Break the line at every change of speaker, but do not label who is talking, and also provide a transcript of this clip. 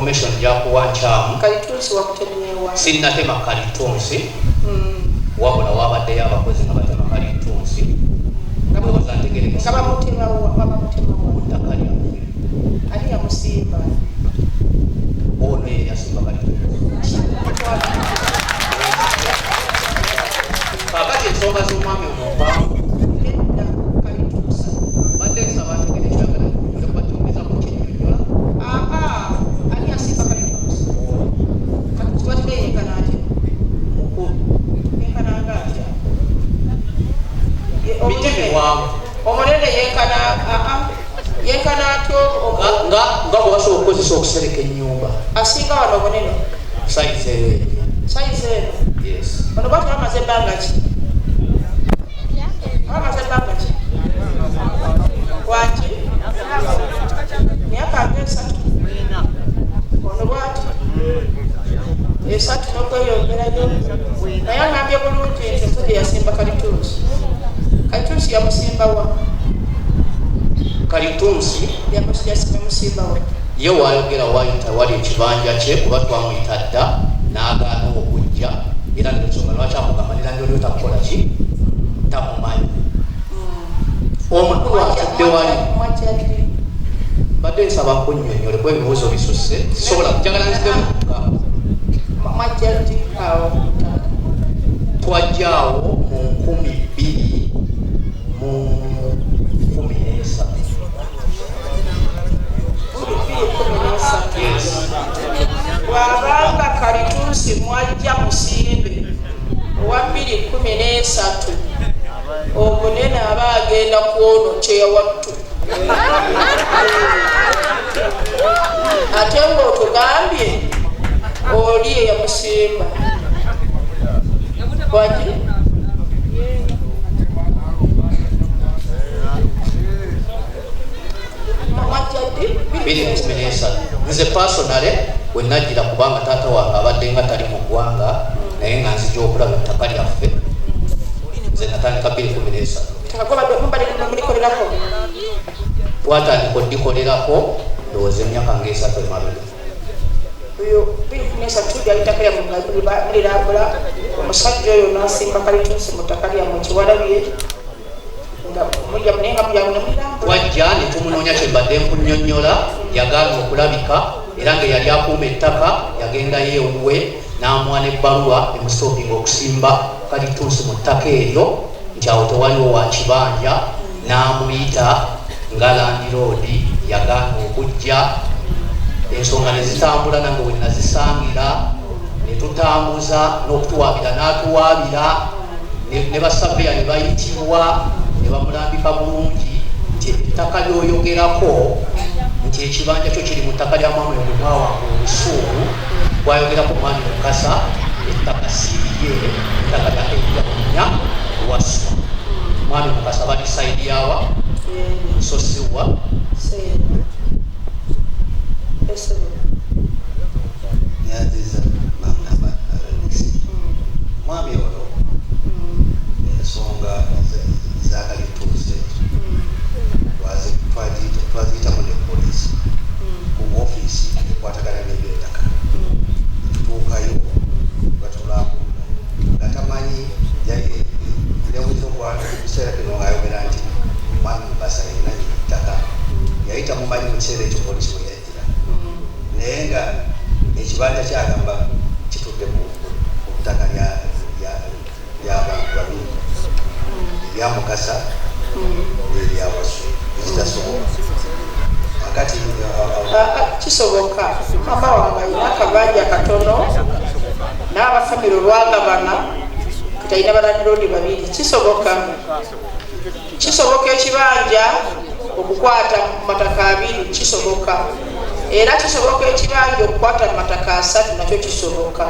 Information gyakuwa nkyamu.
Kalitunsi wakutemyewa?
Sinnatema kalitunsi, wabula wabaddeyo abakozi nga batema kalitunsi. Ndowooza ntegerekesa.
Nga bamutemawa? Bamutemawa?
Ku ttaka lyaffe.
Ani yamusimba?
Ono ye yasimba kalitunsi. Kaakati ensonga z'omwami ono mpanvu.
Nedda, kalitunsi.
Mbadde nsaba ntegere kyagala nnyonnyole, kuba kyongeza ku kinnyonnyola.
Aa, ani yasimba kalitunsi? Kalitunsi batidde yenkana atya?
Mukulu.
Yenkana nga atya?
Miti miwanvu.
Omunene yenkana, aa, yenkana atya?
Nga bwe basobola okukozesa okusereka ennyumba.
Asinga wano obunene?
Sayizi eyo yennyini.
Sayizi eno?
Yes.
Ono bwati bamaze ebbanga ki? Bamaze ebbanga ki? Waki, myaka nga 3. Ono bwati 3 n'okweyongerayo. Naye agambye bulungi nti omusajja yasimba kalitunsi. Kalitunsi yamusimbawa?
Kalitunsi
Yamusimbawa?
Ye wayogera wayita wali ekibanja kye, kuba twamuyita dda n'agaana okujja, era nensonga lwaki amugamba ne landlord takukola ki, tamumanyi. Omukulu atudde wali.
Mwajja ddi?
Mbadde nsaba kunnyonnyole, kuba ebibuuzo bisusse, sisobola njagala nzidemu kugamba.
Mwajja ddi awo?
Twajjaawo mu 2013.
2013?
Yes.
Bw'abanga kalitunsi mwajja musimbe owa 2013, omunene aba agenda kwono kyeyawattu, ate ng'otugambye oli eyamusimba wagi. Mwajja ddi?
2013. Nze personally we najjira, kubanga taata wange abadde nga tali mu ggwanga, naye nga nzija okulaba ettaka lyaffe. Nze natandika 2013.
Ettaka gwabadde mubadde mulikolerako?
Twatandika oddikolerako ndowooza emyaka nga 3 emabega.
Oyo 2013 lyali ttaka lyammwe nga mulirambula, omusajja oyo n'asimba kalitunsi mu ttaka lyammwe kiwalabye nga mulya, naye nga mulya ne mulirambula.
Twajja ne tumunoonya, kye mbadde nkunnyonnyola. Yagaana okulabika, era nga yali akuuma ettaka yagendayo ewuwe n'amuwa n'ebbaluwa emustoppinga okusimba kalitunsi mu ttaka eryo, nti awo tewaliwo wa kibanja. N'amuyita nga landlord, yagaana okujja. Ensonga ne zitambula, nange we nazisangira ne tutambuza n'okutuwaabira, n'atuwaabira ne basaveya ne bayitibwa ne bamulambika bulungi nti ettaka lyoyogerako nti ekibanja kyo kiri mu ttaka lya mwami oyo mwawanga obusuulu bwayogerako mwami Mukasa, ettaka siriye, ettaka lya Ejamunya Waswa. Mwami Mukasa bali side yawa, so siwa.
Seera. Esebo.
Nyanziza mama Alex. Mwami ono ensonga zakalituuse twaziyitamu ne poliisi ku ofiisi ekwatagana n'ebyettaka. Tutuukayo batulambulula nga tamanyi newuliza ekiseera kino ng'ayogera nti mwami Mukasa yenanyini ttaka. Yali tamumanyi mu kiseera ekyo poliisi we yajjira, naye nga ekibanja kyagamba kitudde ku ttaka ly'abantu babiri, erya Mukasa n'erya Wasu, ekitasoboka akati.
Ah, ah, kisoboka. Mama wange alina akabanja katono n'abafamire olwagabana kati alina balandlord babiri. Kisoboka, kisoboka ekibanja okukwata mu mataka abiri, kisoboka. Era kisoboka ekibanja okukwata mu mataka asatu, nakyo kisoboka.